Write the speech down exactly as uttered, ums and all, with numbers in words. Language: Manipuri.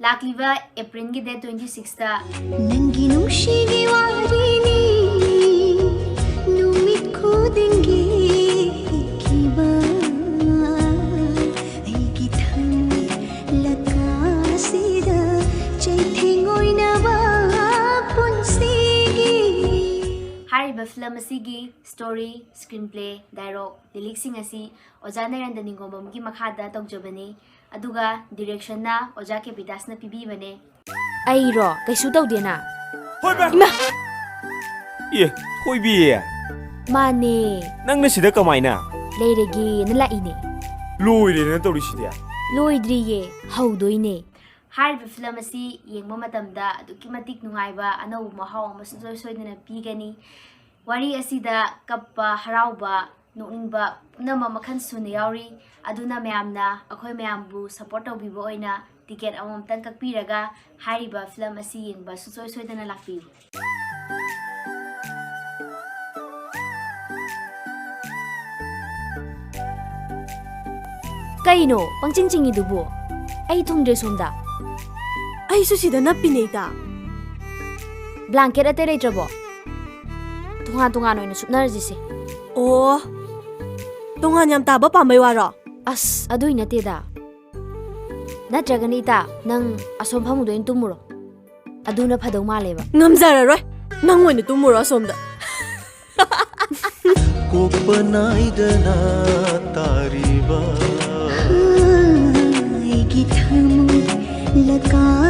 ꯂꯥꯛꯂꯤꯕ ꯑꯦꯄ꯭ꯔꯤꯜꯒꯤ ꯗꯦꯠ ꯇ꯭ꯋꯦꯟꯇꯤ ꯁꯤꯛꯁꯇ ꯅꯪꯒꯤ ꯅꯨꯡꯁꯤꯒꯤ ꯋꯥꯔꯤꯅꯤ ꯅꯨꯃꯤꯠ ꯈꯨꯗꯤꯡꯒꯤ ꯏꯈꯤꯕ ꯑꯩꯒꯤ ꯊꯃꯣꯏ ꯂꯀꯥꯁꯤꯗ ꯆꯩꯊꯦꯡ ꯑꯣꯏꯅꯕ ꯄꯨꯟꯁꯤꯒꯤ꯫ ꯍꯥꯏꯔꯤꯕ ꯐꯤꯂꯝ ꯑꯁꯤꯒꯤ ꯁ꯭ꯇꯣꯔꯤ, ꯁ꯭ꯀ꯭ꯔꯤꯟ ꯄ꯭ꯂꯦ, ꯗꯥꯏꯂꯣꯒ, ꯂꯤꯔꯤꯛꯁꯤꯡ ꯑꯁꯤ ꯑꯣꯖꯥ ꯅꯔꯦꯟꯗ꯭ꯔ ꯅꯤꯡꯒꯣꯝꯕꯝꯒꯤ ꯃꯈꯥꯗ ꯇꯧꯖꯕꯅꯤ꯫ ꯑꯗꯨꯒ ꯗꯤꯔꯦꯛꯁꯟꯅ ꯑꯣꯖꯥ ꯀꯦꯄꯤꯇꯥꯁꯅ ꯄꯤꯕꯤꯕꯅꯦ꯫ ꯑꯩꯔꯣ? ꯀꯩꯁꯨ ꯇꯧꯗꯦꯅ꯫ ꯍꯣꯏꯕ! ꯏꯃꯥ! ꯑꯦ, ꯊꯣꯏꯕꯤ! ꯃꯥꯅꯦ꯫ ꯅꯪꯅ ꯁꯤꯗ ꯀꯃꯥꯏꯅ? ꯂꯩꯔꯒꯦꯅ ꯂꯥꯛꯏꯅꯦ꯫ ꯂꯣꯏꯔꯦꯅ ꯇꯧꯔꯤꯁꯤꯗꯤ꯫ ꯂꯣꯏꯗ꯭ꯔꯤꯌꯦ, ꯍꯧꯗꯣꯏꯅꯦ꯫ ꯍꯥꯏꯔꯤꯕ ꯐꯤꯂꯝ ꯑꯁꯤ ꯌꯦꯡꯕ ꯃꯇꯝꯗ ꯑꯗꯨꯛꯀꯤ ꯃꯇꯤꯛ ꯅꯨꯡꯉꯥꯏꯕ ꯑꯅꯧꯕ ꯃꯍꯥꯎ ꯑꯃ ꯁꯨꯡꯁꯣꯏ ꯁꯣꯏꯗꯅ ꯄꯤꯒꯅꯤ꯫ ꯋꯥꯔꯤ ꯑꯁꯤꯗ ꯀꯞꯄ, ꯍꯔꯥꯎꯕ, ꯅꯣꯛꯅꯤꯡꯕ ꯄꯨꯝꯅꯃꯛ ꯃꯈꯜ ꯁꯨꯅ ꯌꯥꯎꯔꯤ꯫ ꯑꯗꯨꯅ ꯃꯌꯥꯝꯅ ꯑꯩꯈꯣꯏ ꯃꯌꯥꯝꯕꯨ ꯁꯄꯣꯔꯠ ꯇꯧꯕꯤꯕ ꯑꯣꯏꯅ ꯇꯤꯀꯦꯠ ꯑꯃꯃꯝꯇꯪ ꯀꯛꯄꯤꯔꯒ ꯍꯥꯏꯔꯤꯕ ꯐꯤꯂꯝ ꯑꯁꯤ ꯌꯦꯡꯕ ꯁꯨꯡꯁꯣꯏ ꯁꯣꯏꯗꯅ ꯂꯥꯛꯄꯤꯌꯨ꯫ ꯀꯩꯅꯣ ꯄꯪꯆꯤꯡ ꯆꯤꯡꯉꯤꯗꯨꯕꯨ? ꯑꯩ ꯊꯨꯡꯗ꯭ꯔꯦ ꯁꯣꯝꯗ꯫ ꯑꯩꯁꯨ ꯁꯤꯗ ꯅꯞꯄꯤꯅꯦ ꯏꯇꯥ꯫ ꯕ꯭ꯂꯥꯡꯀꯦꯠ ꯑꯇꯩ ꯂꯩꯇ꯭ꯔꯕꯣ? ꯇꯣꯉꯥꯟ ꯇꯣꯉꯥꯟ ꯑꯣꯏꯅ ꯁꯨꯞꯅꯔꯁꯤꯁꯦ꯫ ꯑꯣ, ꯇꯣꯉꯥꯟ ꯌꯥꯝ ꯇꯥꯕ ꯄꯥꯝꯕꯩ ꯋꯥꯔꯣ? ꯑꯁ, ꯑꯗꯨꯏ ꯅꯠꯇꯦꯗ꯫ ꯅꯠꯇ꯭ꯔꯒꯅ ꯏꯇꯥ, ꯅꯪ ꯑꯁꯣꯝ ꯐꯃꯨꯡꯗ ꯑꯣꯏꯅ ꯇꯨꯝꯃꯨꯔꯣ꯫ ꯑꯗꯨꯅ ꯐꯗꯧ ꯃꯥꯜꯂꯦꯕ꯫ ꯉꯝꯖꯔꯔꯣꯏ, ꯅꯪ ꯑꯣꯏꯅ ꯇꯨꯝꯃꯨꯔꯣ ꯑꯁꯣꯝꯗ꯫ ꯀꯣꯛꯄ ꯅꯥꯏꯗꯅ ꯇꯥꯔꯤꯕ ꯑꯩꯒꯤ ꯊꯃꯣꯏ ꯂꯀꯥ